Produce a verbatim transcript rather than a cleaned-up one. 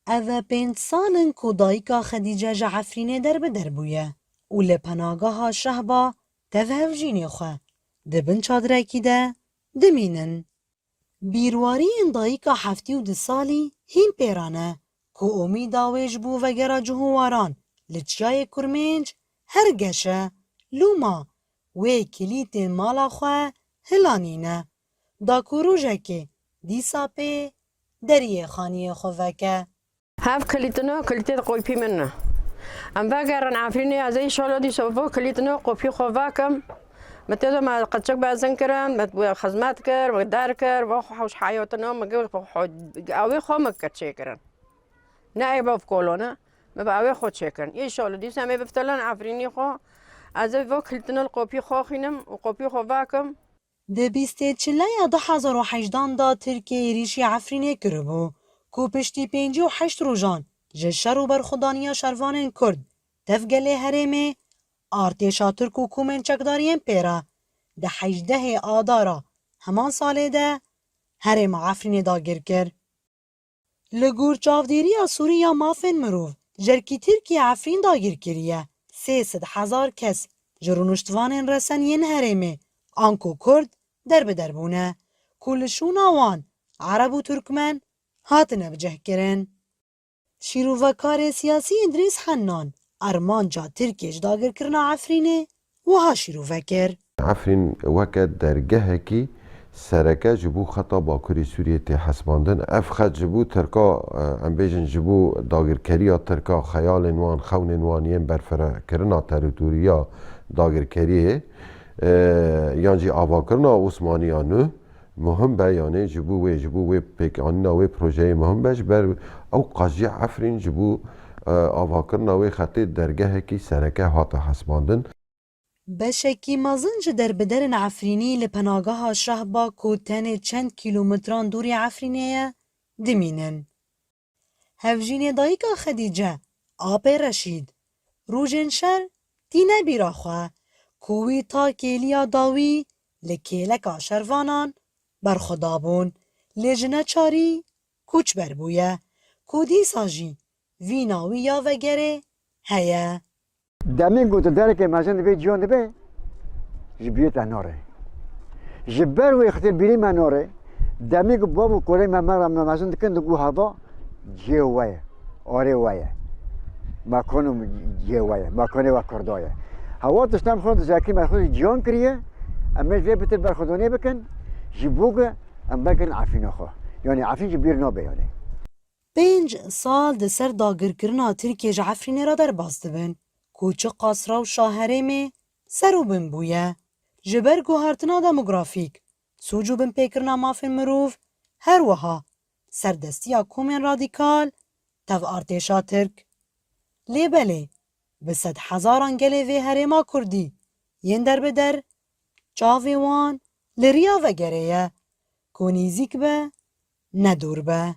Ev e pênc sal in ku dayika Xedîce ji Efrînê derbider bûye û li penageha Şehba tev hevjînê xwe di bin çadirekî de dimînin. Bîrwariyên dayika heftê û du salî hîn pêran e ku umîda wê ji bo vegera cihûwaran li Çiyayê Kurmênc her geş e, loma wê kilîtên mala xwe hilanîne, da ku rojekê dîsa pê deriyê xaniyê xwe veke. Hev kilîtino, kilîtê qopî min e. Em vegerin Efrînê, ez înşallah dîsa bo kilîtino qopî xwe vekim. Me tê de me qeçik bezin kirin, me xizmet kir, me der kir, bo xwe hewş heyatino, me ge-, xwe, awê xwe me kir çêkirin. Ne ê bo kolone, me bi awê xwe çêkirin. Înşallah dîsa me biftelan Efrînî xwe, ez ê bo kilîtino qopî xwe xînim û qopî xwe vekim. Di bîstê çileya du hezar û hejdan de Tirkiye êrîşî Efrînê kiribû, ku piştî pêncî û heşt rojan ji şer û berxwedaniya şervanên Kurd tev gelê herêmê, artêşa Tirk û komên çekdariyên pê re di hejdehê Adara heman salê de herêma Efrînê dagir kir. Li gor çavdêriya Sûrî ya mafên mirov, jerkî Tirkiye Efrîn dagir kiriye, sê sed hezar kes ji rûniştvanên resen yên herêmê, anku Kurd, derbider bûne, ku li şûna wan Ereb û Turkmen hatine bicihkirin. Şîrovekarê siyasî Îdrîs Hennan armanca Tirkiye ji dagirkirina Efrînê wiha şîrove kir. Efrîn weke dergehekî sereke ji bo xeta Bakurê Sûriyê tê hesibandin. Ev xet ji bo Tirka, e, em bêjin ji bo dagirkeriya Tirka, xeyalên wan, xewnên wan yên berfirekirina terîtoriya dagirkeriyê, e, yan jî avakirina Osmaniya nû, muhim be, yanî ji bo wê, ji bo wê pêkanîna wê projeyê muhim be, ji ber ew qasî Efrîn ji bo, e, avakirina wê xetê dergehekî sereke hate hesibandin. Beşekî mezin ji derbiderên Efrînî li penageha Şehba ku tenê çend kîlometran dûrî Efrînê ye, dimînin. Hevjînê dayika Xedîce, apê Reşîd, rojên şer tîne bîra xwe, ku wî ta kêliya dawî li kêleka şervanan berxwedabûn, lê ji neçarî koçber bûye, ku dîsa jî vîna wî ya vegerê heye. Demê ku tu derekê mezin dibê, ciwan dibê, ji bîrê te nare. Ji ber wê xatir bîrê me nare, demê ku bav û kurê me me re me mezin dikin, digo heva cihê we ye, arê we ye. Mekan û cihê we ye, mekanê we Kurda ye. Hewa tiştan xwe dizekî me xwe ciwan kiriye, em ê vê bitir berxwedonê bikin, ji bo ku em vekin Efrîna xwe. Yanî Efrîn ji bîr nabe yanî. Pênc sal di ser dagirkirina Tirkiye ji Efrînê re derbas dibin, ku çiqas rewşa herêmê ser û bin bûye. Ji ber guhertina demografîk, sûc û binpêkirina mafên mirov, her wiha serdestiya komên radîkal tev artêşa Tirk. Lê belê, bi sedhezaran gelê vê herêma Kurdî yên derbider, çavê wan li riya vegerê ye, ku nêzîk be, ne dûr be.